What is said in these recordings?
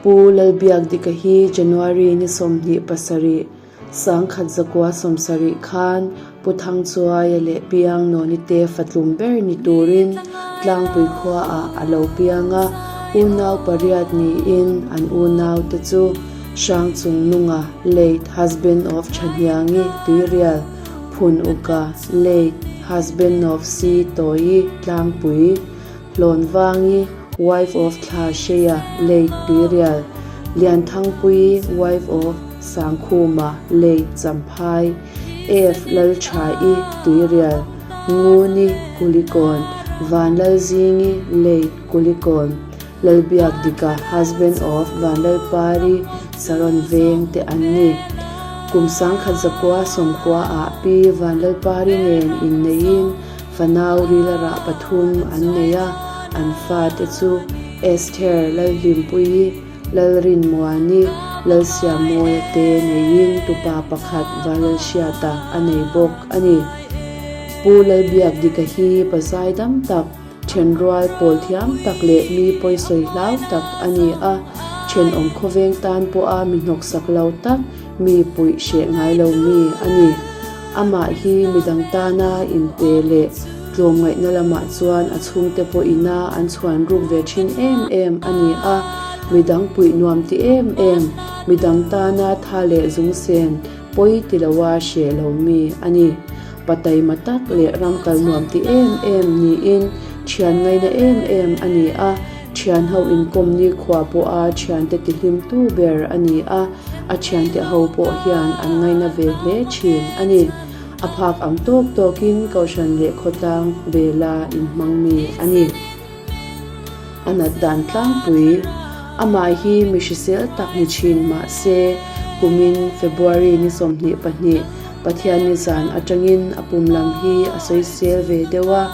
Pu Lalbiakdika hi January ni 27, 1970 khan Pu Thangchuaia leh Piang Nawni te fatlum ber ni turin Tlangpui khuaah a lo piang a, unau pariat niin an unau te chu Hrangchungnunga, late husband of Thahniangi, Tuirial, Phun Uka, late husband of Si Tawi, Tlangpui, Hlawnvangi, wife of Thla Hreia, late Tuirial, Lianthangpuii, wife of Sangkhuma, late Champhai, F Lalthaii, Tuirial, Nguni, Kulikawn, Vanlalzingi, late Kulikawn, Lalbiakdika, husband of Vanlalpari, Saron Veng te an ni. Kum 1990 ah Pi Vanlalpari nen inneiin Fanau rila rah pathum an nei a, an fate chu Esther Lalhlimpuii, Lalrinmuani, Lalsiammawia te neiin tupa pakhat Vanlalhriata a nei bawk a ni. Pu Lalbiakdika hi pazai dam tak, thenrual pawl thiam tak leh mi pawisawi hlau tak a ni a, thenawm khawveng tan pawha mi hnawksak lo tak, mi puih hreh ngai lo mi a ni. Amah hi midang tana inpe leh tlawmngaihna lamah chuan a chhungte pawh ina an chhuan ruk ve thin em em a ni a, midang puih nuam ti em em, midang tana tha leh zungsen pawi ti loa hreh lo mi a ni. Pa taima tak leh ram kal nuam ti em em niin thian ngaina em em a ni a, thian ho inkawm nikhua pawha thiante tihlimtu ber a ni a. A thiante ho pawh hian an ngaina ve hle thin a ni. A phak ang tawk tawkin Kohhran leh khawtlang vela inhmang mi a ni. A nat dan tlangpui. Amah hi mi hrisel tak ni thin mah se, kumin February ni 22, Pathianni zan atangin a pum lam hi a sawisel ve deuh a,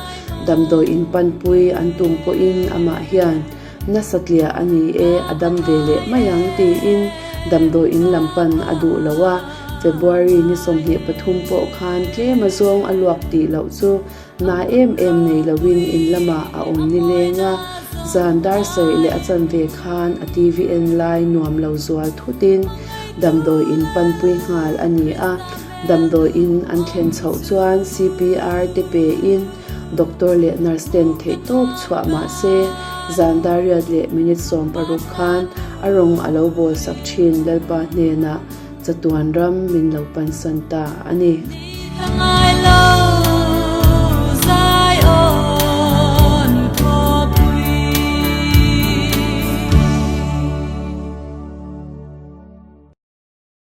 damdawi inpanpui an tum pawhin amah hian Nasa tliah a ni e, a dam ve leh mai ang tiin damdawi in lam pan a duh lo a, February ni 23 pawh khan tlem a zawng a luak tih loh chu na em em nei loin in lamah a awm ni leng a, zan dar sarih leh a chanve khan a TV en lai nuam lo zual thutin damdawi in panpui nghal a ni a, damdawi in an thlen chhoh chuan CPR te pein Doctor leh nurse ten theihtawp chhuah mah se, zan dar riat leh minute 16 khan a rawng a lo bawl sak thin Lalpa hnenah chatuan ram min lo pansan ta a ni.